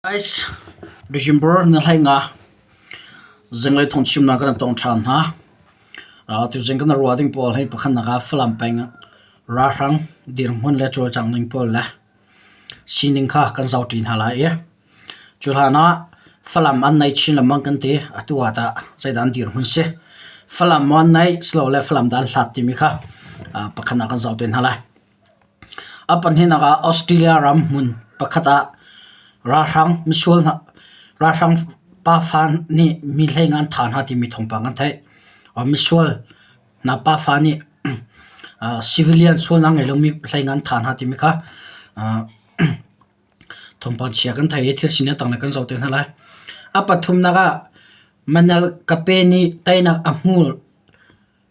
Guys, December na hlei nga zinglei thawngchimnak kan tong ṭhan hna. Tuzing kan ruah ding pawl hi pakhatnak ah Falam peng ralhrang dirhmun le cawlcangh ning pawl le sining kha kan zohṭi hna lai i cu hlan ah Falam an nei chin lengmang kan ti. Atu ah tah zeidah an dirhmun si? Falam maw an neih silole Falam dah an hlat timi kha pakhatnak kan zoh te hna lai. A pahnihnak ah Australia ram hmun pakhat ah ralhrang misual hna ralhrang pafa nih mi hlei an thah hna timi thawngpang kan theih. Misual hna pafa nih civilian sualnak ngei lomi hlei an thah hna timi kha thawngpang chia kan theih i thil sining a tanglei kan zoh te hna lai. A pathumnak ah Manal Kape nih teinak a hmu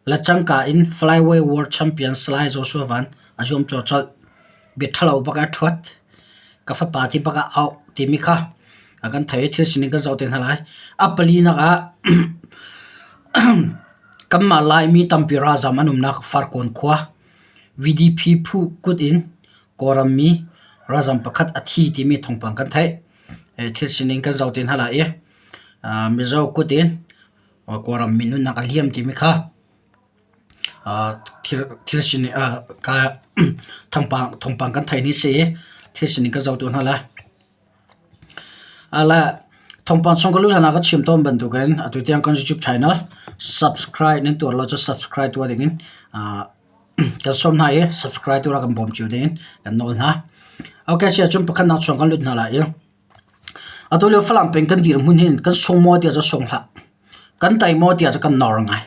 Le cangka in Flyway World Champion Salai Joshua Van a zuamcawh colh. Bia ṭhalo bak ah a ṭhuat. Ka fapa ti bak ah auh timi kha a kan thei i thil sining kan zoh te hna lai. A palinak ah kanmah Laimi tampi ralzam an umnak Farkawn khua VDP phu kut in Kawlram mi ralzam pakhat a thi timi thawngpang kan theih. Thil sining kan zoh te hna lai i Mizo kut in Kawlram mi nunnak a liam timi kha thil sining thawngpang kan theih ni si i thil sining kan zoh tuah hna lai. Thawngpang chung ka luh hlan ah ka chim tawn bantukin atu tiang kan YouTube channel subscribe nan tuar lo cu subscribe tuah dingin kan sawm hna i subscribe tuah kan bawm cio dingin kan nawl hna. Okay, si ahcun pakhatnak chung kan lut hna lai i Atu lio Falam peng kan dirhmun hin kan sung maw tiah cu sung hlah. Kan tai maw tiah cu kan nor ngai.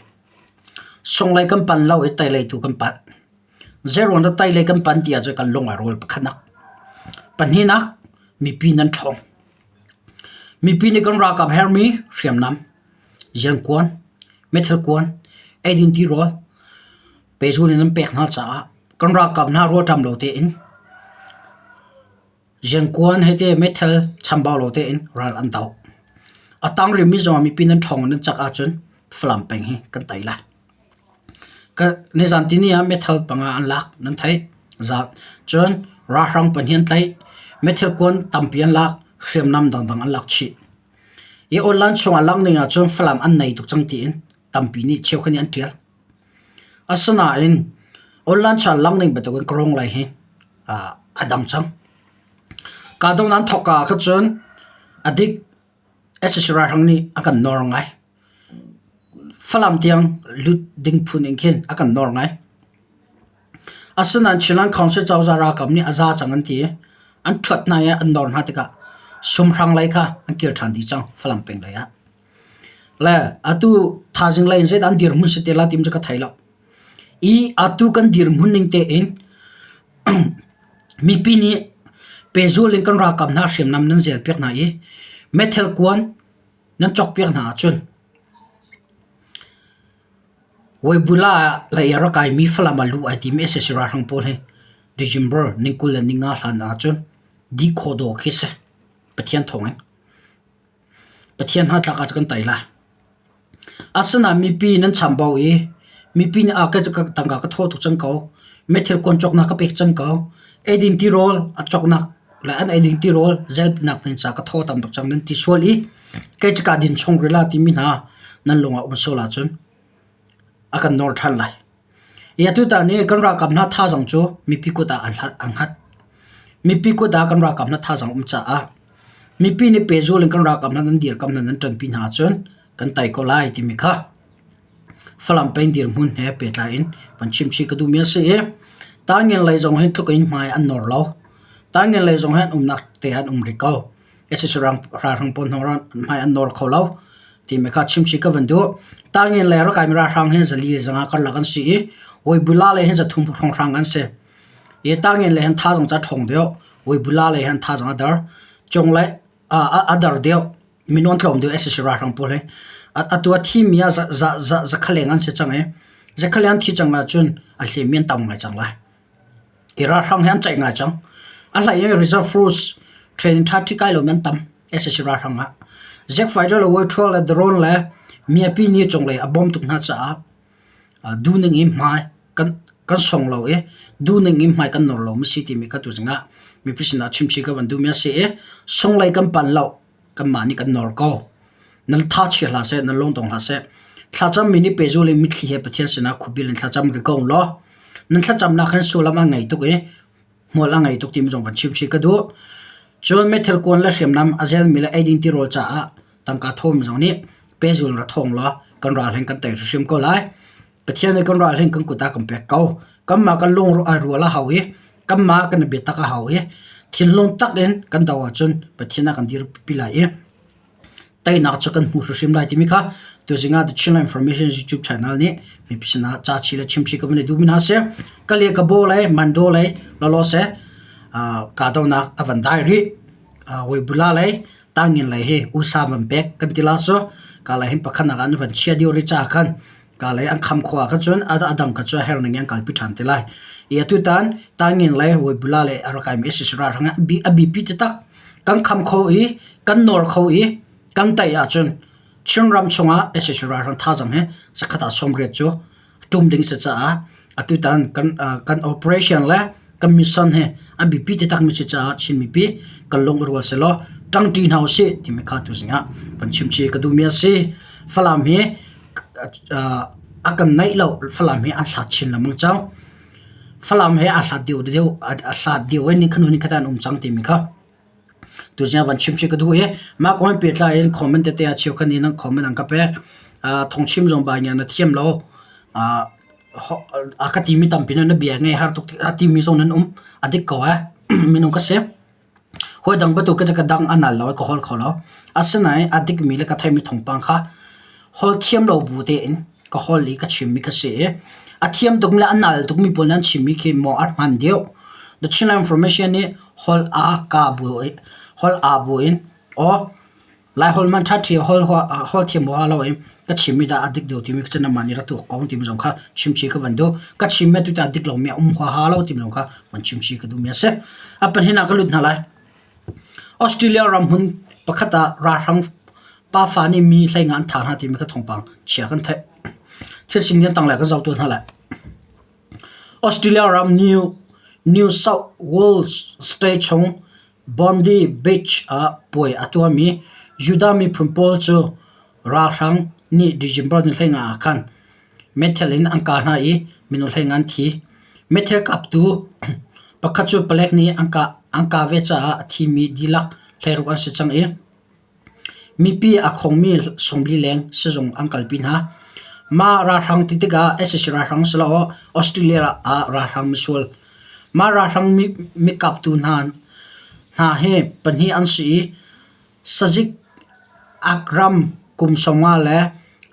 Sunglei kan pan lo i tailei tu kan panh. Zeiruang dah tailei kan pan tiah cu kan lung a rual pakhatnak. Pahnihnak, mipi nan ṭhawng. Mipi nih kan ralkap herhmi hriamnam, ziankuan, meithal kuan, eidin tirawl, pehzul in an pek hna caah kan ralkap hna rualṭam lo tein Ziangkuan he te meithal chambau lo tein ral an doh. A tang rihmi zongah mipi nan ṭhawng nan cak ahcun Falam peng hi kan tei lai. Ka nizan tini ah meithal panga an lak nan theih. Zat. Cun ralhrang pahnih an tlaih. Meithal kuan tampi an lak. Hriamnam dangdang an lak chih. Hi online chungah lang ning ahcun Falam an nei tuk cang tiin tampi nih cheukhat nih an ṭial. Asinain online chung lang ning bantukin ka rung lai hi a dang cang. Kahdoh nan thawk ka ah khan cun a dik sac ralhrang nih a kan nawr ngai. Falam tiang lut ding phun in khin a kan nawr ngai. Asinain Chinland Council cozah ralkap nih a za cang an ti i an ṭhuat hna i an nawr hna tikah sumhrang lei kha an kir ṭhan dih cang Falam peng lei ah. Le atu thaizing lei in zeidah an dirhmun si te lai timi cu ka thei lo. I atu kan dirhmun ning tein mipi nih pehzul in kan ralkap hna hriamnam nan zelpiak hna i meithal kuan nan cawkpiak hna ahcun Weibula lei a rak kaimi Falam ah luh ai timi sac ralhrang pawl hi December ni 25 hlan ahcun dih khawh dawh khi si. Pathian thawng in. Pathian hnatlak ah kan tei lai. Asinain mipi nan chambau i mipi nih a tangka ka thaw tuk cang ko, meithil kuan cawknak ka pek cang ko, eidin tirawl a cawknak le an eidin tirawl zelnak ding ca ka thaw tam tuk cang nan ti sual i kei cu kaa din chung rih la timi hna nan lung ah um sual ahcun a kan nawr ṭhan lai. I atutan i kan ralkap hna thazaang cu mipi kut ah an hngat. Mipi kut ah kan ralkap hna thazaang um caah mipi nih pehzul in kan ralkap hna nan dirkamh hna nan ṭanpi hna ahcun kan tei ko lai timi kha Falam peng dirhmun he pehtlai in van chimchih ka duhmi a si i Tangen lei zong hin tluk in hmai an nawr lo. Tangen lei zong hi an umnak te an um rih ko. sac ralhrang pawl hmai an nawr kho lo timi kha chimchih ka van duh. Tangen lei rak kaimi ralhrang hi zali zanga karlak an si i Weibula lei hi zathum hrawnghrang an si. I tangen lei hin thazaang ca ṭhawng deuh, Weibula lei hin thazaang a dar. Cung lei a dar deuh, minung an tlawm deuh sac ralhrang pawl hi. Atu a thimi ah zakhaleng an si cang i zakhaleng an thi cang ahcun a hlemi an tam ngai cang lai. I ralhrang hi an ceih ngai cang. A hlei in reserve force training ṭha ṭhi kai lomi an tam sac ralhrang ah. Jet fighter le Way-12 le drone le miapi nih cunglei a bawm tuk hna caah duhning in hmai kan kan song lo i duhning in hmai kan nawr lomi si timi kha tuzing ah Mipi sinah chimchih ka van duhmi a si i sunglei kan panh lo kanmah nih kan nawr ko. Nan tha chia hlah seh, nan lung dong hlah seh. Thlacammi nih pehzul in mitthli he Pathian sinah khuabil in thlacam rih ko law nan thlacamnak hin sullam a ngei tuk i hmual a ngei tuk timi zong van chimchih ka duh. Cun meithal kuan le hriamnam a zelmi le eiding tirawl caah tangka thawmi zong nih pehzul in ra thawng law kan ral hin kan tei hrimhrim ko lai. Pathian nih kan ral hin kan kut ah kan pek ko. Kanmah kan lung ai rual a hau i kanmah kan i biatak a hau i thinlung tak in kan do ahcun Pathian ah kan dirpi lai i teinak cu kan hmu hrimhrim lai timi kha tuzing ah The Chinland Information YouTube channel nih mipi sinah ca chi le chimchi ka van i duhmi hna si. Ka le ka bo le mando le lawlaw se kahdohnak a van dai rih. Weibula le tangin lei hi usa van pek kan ti la cu ka lei hin pakhat nak an van chia deuh rih caah khan ka lei an kham khawh ah khan cun a dang kha cu a herh ning in an kalpi ṭhan te lai. I atutan tangin le Weibula le a rak kaimi SSR hrang a biapi taktak. Kan kham kho i kan nawr kho i kan tei ahcun Chinram chungah SSR hrang thazaang hi zakhat ah 80 cu ṭum ding si caah atutan kan kan operation le kan mission hi a biapi taktakmi si caah Chin mipi kan lung i rual sehlaw ṭangṭi hna usih timi kha tuzing ah van chimchih ka duhmi a si. Falam hi a kan naih lo Falam hi an hlat chin lengmang cang. Falam he a hlat deuh deuh a hlat deuh in nikhat hnu nikhat an um cang timi kha tuzing ah van chimchih ka duh i mah kong he pehtlai in comment tete a cheukhat nih nan comment an ka pek. Thawngchim zong bai nih na thiam lo. A ka timi tampi na bia ngei har tuk a timi zong nan um. A dik ko eh. Minung ka si. Hawi dang bantuk ka ka dang a nal lo i ka holh kho lo. Asinain a dikmi le ka theihmi thawngpang kha holh thiam lo bu tein ka holh i ka chimmi ka si i a thiam tukmi le a nal tukmi pawl nih an chimmi khi maw a hman deuh. The Chinland Information nih holh aa ka bu holh aa bu in aw Laiholh hmanh ṭhaṭhi holh thiam huaha lo in ka chimmi dah a dik deuh timi cu nangmah nih ra tuak ko timi zong kha chimchih ka van duh. Ka chimmi tu a dik lomi a um huaha lo timi zong kha van chimchih ka duhmi a si. A pahnih ah ka lut hna lai. Australia ram hmun pakhat ah ralhrang pafa nih mi hlei nga an thah hna timi kha thawngpang chia kan theih. Thil sining kan tanglei kan zoh tu hna lai. Australia ram New New South Wales state chung Bondi Beach ah puai a tuahmi Judah miphun pawl cu ralhrang nih December ni 15 ah khan meithal in an kah hna i minung 15 an thi. Meithal kaptu pakhat cu palek nih an kah ve caah a thimi dihlak 16 an si cang i Mipi a khongmi 40 leng sizung an kalpi hna. Mah ralhrang ti tikah sac ralhrang siloah Australia ah ralhrang misual. Mah ralhrang mikaptu hna hna hi pahnih an si i Sazik Akram kum 50 le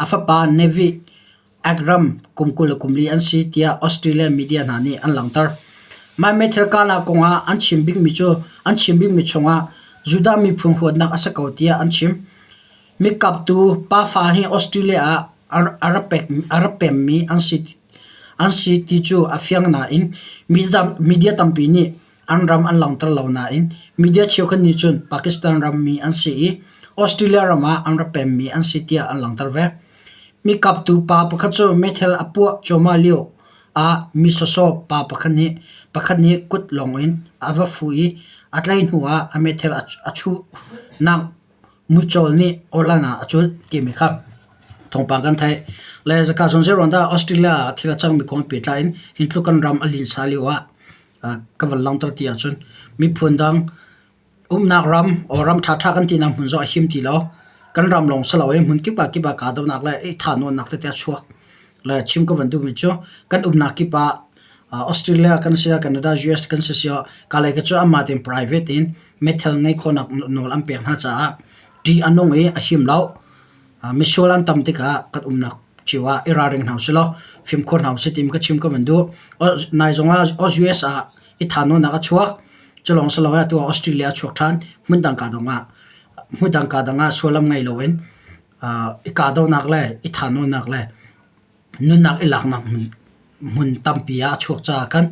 a fapa Nevi Akram kum 20 le kum li an si tiah Australian media hna nih an langhter. Mah meithal kahnak kongah an chim bikmi cu an chim bikmi chungah Judah miphun huatnak a si ko tiah an chim. Mikaptu pafa hi Australia ah a rak pemmi an si, an si ti cu a fiang nain media tampi nih an ram an langhter lo nain media cheukhat nih cun Pakistan rammi an si i Australia ram ah an rak pemmi an si tiah an langhter ve. Mikaptu pa pakhat cu meithal a puah cuahmah lio ah mi sawsawh pa pakhat nih pakhat nih kut lawng in a va fuh i a tlaih hnu ah a meithal a chuhnak muicawl nih awlan ah a culh timi kha thawngpang kan theih. Le zaka zawn zeiruang dah Australia ah thil a cangmi kong pehtlai in hi tluk kan ram a linsa lio ah ka van langhter ti ahcun miphun dang Umnak ram or ram ṭhaṭha kan tinak hmun zong a him ti lo. Kan ram lawng si lo i hmun kip ah kip ah kahdohnak le i thahnawnnak tete a chuak. Le chim ka van duhmi cu kan umnak kip ah Australia kan si ah Canada, US kan si ah kalay ka cu anmah tein private in meithal ngeih khawhnak nawl an pek hna caah ṭih a nung i a him lo. Misual an tam tikah kan umnak cio ah i ralring hna usih law fimkhur hna usih timi ka chim ka van duh. Nai zong ah US ah i thahnawnnak a chuak. Cu lawng si lo atu ah Australia a chuak ṭhan. Hmundang ka dong ah hmundang ka dang ah sullam ngei loin i kahdohnak le i thahnawnnak le nunnak i laknak hmun tampi ah a chuak caah khan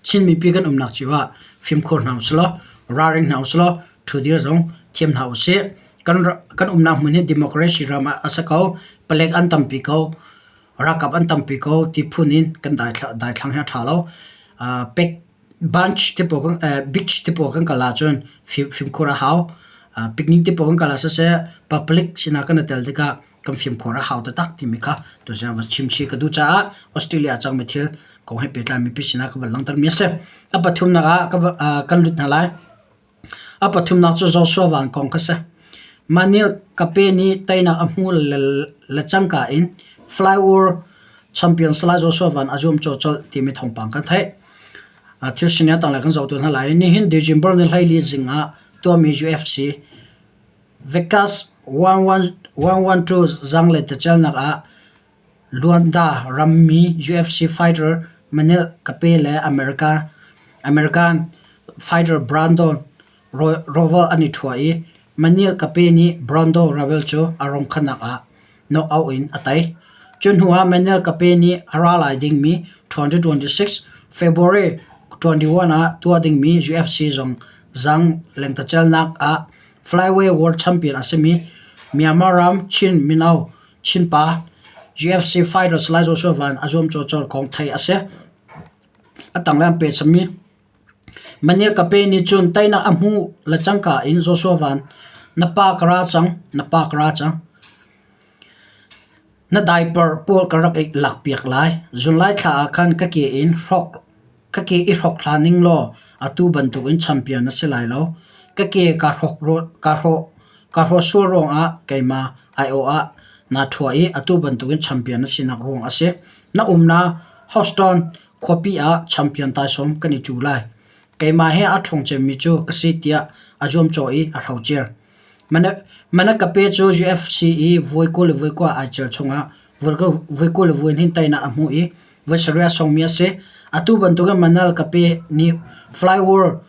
Chin mipi kan umnak cio ah fimkhur hna usih law ralring hna usih law ṭhudir zong thiam hna usih. Kan kan umnak hmun hi democracy ram ah a si ko. Palek an tampi ko. Ralkap an tampi ko ti phun in kan daithlang hi a ṭha lo. Pek. Bunch te pawl kan beach te pawl kan kal ahcun fimkhur a hau. Picnic te pawl kan kal ah siseh public sinah kan i tel tikah kan fimkhur a hau taktak timi kha tuzing ah van chim chih ka duh caah Australia ah cangmi thil kong he pehtlai mipi sinah ka van langhtermi a si. A pathumnak ah kan lut hna lai. A pathumnak cu Joshua Van kong kha si. Manil Kape nih teinak a hmuh le cangka in Flyover champion Salai Joshua Van a zuamcawh colh timi thawngpang kan theih. Thil sining a tanglei kan zoh tu hna lai. Nihin December ni 14 zing ah tuahmi UFC Vegas 112 zanglei tacalnak ah Luanda rammi UFC fighter Manel Kape le American fighter Brandon Royval an i ṭhua i Manel Kape nih Brandon Royval cu a rungkhannak ah knockout in a tei. Cu hnuah Manel Kape nih a ra lai dingmi 2026 February 21 ah tuah dingmi UFC zong lengtacelnak ah flyweight world champion a simi Myanmar ram Chin mino Chinpa UFC fighter Salai Joshua Van a zuamcawh kong theih a si. A tanglei an pe chimmi Manil Kape nih cun teinak a hmuh le cangka in Joshua Van na pa ka ra cang, na pa ka ra cang. Na diaper pawl ka rak i lakpiak lai. Zunlai thla ah khan ka ke in hrawk Ka ke i hrok hlah ning law atu bantukin champion na si lai lo. Ka ke kaa hrawh sual ruangah keimah aiawh ah naa ṭhua i atu bantukin champion na sinak ruang a si. Na umnak Houston khuapi ah champion taisawm kan i cu lai. Keimah he aa ṭhawng cemmi cu ka si tiah a zuamcawh i a hrocer. Manakape cu UFC i voi 29 ai cel chungah voi 20 hin teinak a hmuh i voi sarih a sungmi a si. Atu bantukin Manal Kape nih Flywar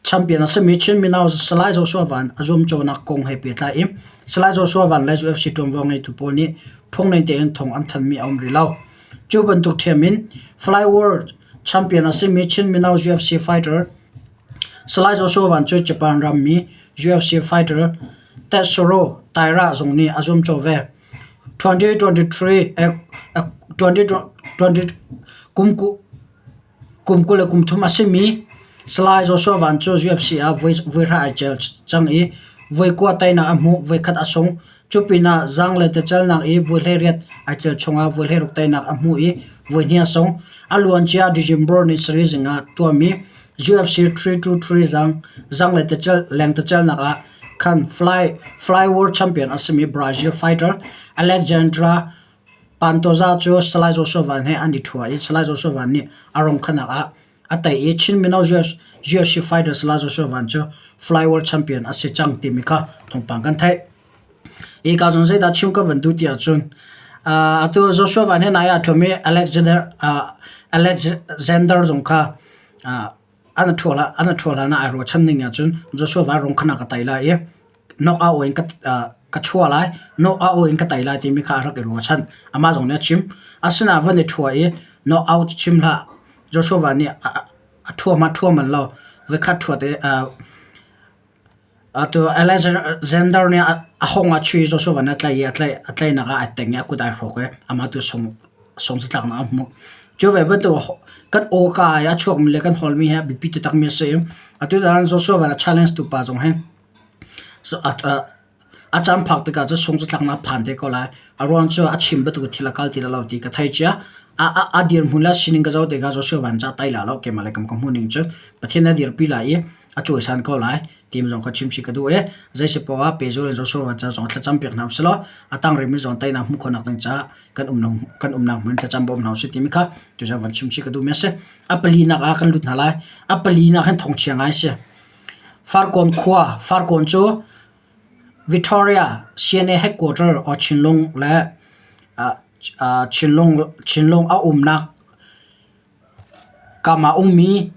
champion a simi Chin mino Salai Joshua Van a zuamcawhnak kong he pehtlai i Salai Joshua Van le UFC ṭuanvo ngeitu pawl nih phungning tein thong an thanhmi a um rih lo. Cu bantuk ṭhiam in Flywar champion a simi Chin mino UFC fighter Salai Joshua Van cu Japan rammi UFC fighter Tetsuro Taira zong nih a zuamcawh ve. 2023 20 kum 23 a simi Salai Joshua Van cu UFC ah voihra ai cel cang i voikua teinak a hmuh, voikhat a sung. Cu pinah zaang le tecalnak i voi 18 ai cel chungah voi 16 teinak a hmuh i voihnih a sung. A luancia December ni sarih zing ah tuahmi UFC 323 zaang le lengtecalnak ah khan Fly World Champion a simi Brazil fighter Alexandra Pantoja cu Salai Joshua Van he an i ṭhua i Salai Joshua Van nih a rungkhanak ah a tei i Chin mino UFC fighter Salai Joshua Van cu Fly World Champion a si cang timi kha thawngpang kan theih. Hi ka zawn zeidah chim ka van duh ti ahcun atu Joshua Van he nai ah ṭhuami Alexander Alexander zong kha an a ṭhual hlan ah ai ruahchan ning ahcun Joshua Van rung khan ah ka tei lai i knock-out in ka ṭhua lai, knock-out in ka tei lai timi kha a rak i ruahchan. Amah zong nih a chim. Asinain van i ṭhua i knock-out chim hlah. Joshua Van nih a ṭhua hmanh ṭhua manh lo. Voikhat ṭhua te Atu Alexander nih a hawng ah chui Joshua nih a tlaih i a tlaihnak ah ai teng i a kut ai hrawk i amah tu sung catlaknak a hmuh. Cu ve bantuk kan awka i a chuakmi le kan hawlmi hi a biapi taktakmi a si i atu tan Joshua van a challenge tu pa zong hi A caan phak tikah cu sung catlaknak a phan te ko lai. A ruang cu a chim bantuk thil a kal ti lo ti ka thei cia. A dirhmun le sining ka zoh tikah Joshua van ca tai la lo keimah le kam ka hmuh ning cu Pathian a dirpi lai i a cawisan ko lai ti zong kha chim si ka duh i zei si poah ah pehzul in Joshua van ca zong thlacam piak hna usih law a tang rihmi zong teinak hmuh khawhnak ding caah kan umnak kan umnak hmun thlacam bawm hna usih timi kha tuzaan van chim si ka duhmi a si. A palinak ah kan lut hna lai. A palinak hin thawngchia ngai a si. Farkawn khua Farkawn cu Victoria CNA headquarter or Chinlung le Chinlung Chinlung a umnak kam ah ummi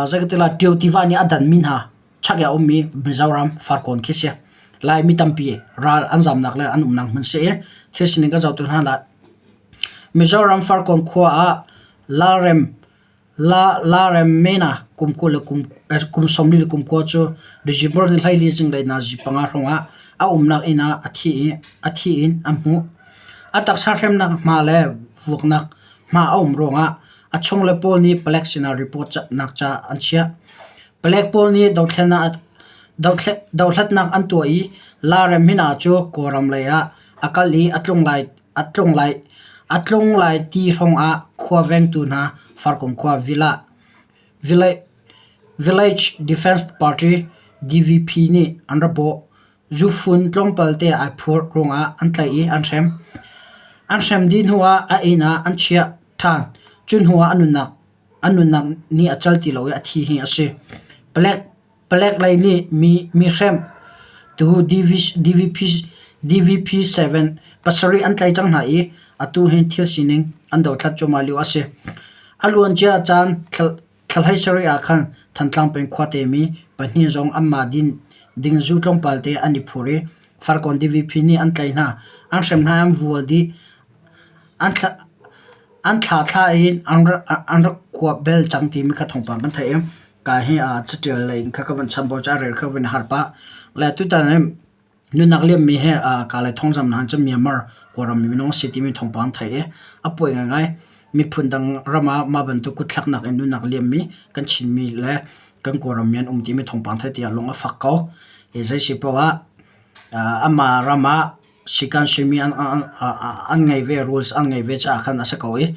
zeikatila Tio tiva nih a danmi hna chak i a ummi Mizoram Farkawn khi si. Laimi tampi ral an zamnak le an umnak hmun si i thil sining kan zoh tu hna lah Mizoram Farkawn khua ah Lalrem Laremmena kum 20 le kum 49 cu December ni 14 zinglei nazi panga hrawngah a umnak inn ah a thi in an hmuh. A taksa hremnak hma le vuaknak hma a um ruangah A chungle pawl nih palek sinah report nak ca an chiah. Palek pawl nih dothlatnak an tuah i La Rem Hina cu Kawlram lei ah a kal i a tlung lai ti hrawng ah khua vengtu hna Farkung khua Village Defence Party DVP nih an ra bawh. Zufun tlawmpal te ai phurh ruangah an tlaih i an hrem. An hrem dih hnuah a inn ah an chiah ṭhan. Cu hnuah a nunnak a nunnak nih a cal ti lo i a thi hi a si. Palek palek lei nih mi mi hremtu DVP DVP 7 pasarih an tlaih cang hna i atu hi thil sining an dothlat cuahmah lio a si. A luancia caan Thlahlei sarih ah khan Thantlang peng khuate mi pahnih zong anmah ding zu tlawmpal te an i phur i Farkawn DVP nih an tlaih hna. An hrem hna i an vual dih. An thla thla in an rak kuap bel cang timi kha thawngpang kan theih i ka hi caṭial lei in kha ka van chambau ca rel kha van i harh pah. Le tutan hi Nunnak liammi he Kalay thawngzamnak in cun Myanmar Kawlram mi minung a si timi thawngpang theih i a pawi ngaingai. Miphun dang ram ah mah bantuk kutthlaknak in nunnak liammi kan Chinmi le kan Kawlram mi an um timi thawngpang theih tikah lung a fak ko. Zei si paoh ah amah ram ah sikan simi an ngei ve, rules an ngei ve caah khan a si ko i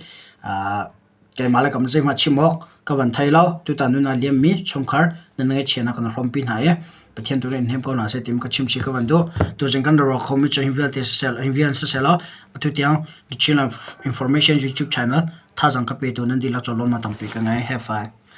Keimah le kam zeihmah chim awk ka van thei lo. Tutan nun ah liammi chungkhar nan ngaihchiatnak kan hrawmpi hna i Pathian tu nih in hnem ko hna seh ti ka chim chih ka van duh. Tuzing kan rak khomi cu hi vialte siseh hi vial siseh law atu tiang The Chinland Information YouTube channel thazaang ka petu nan dihlak cu lawmnak tampi ka ngei. Have fun.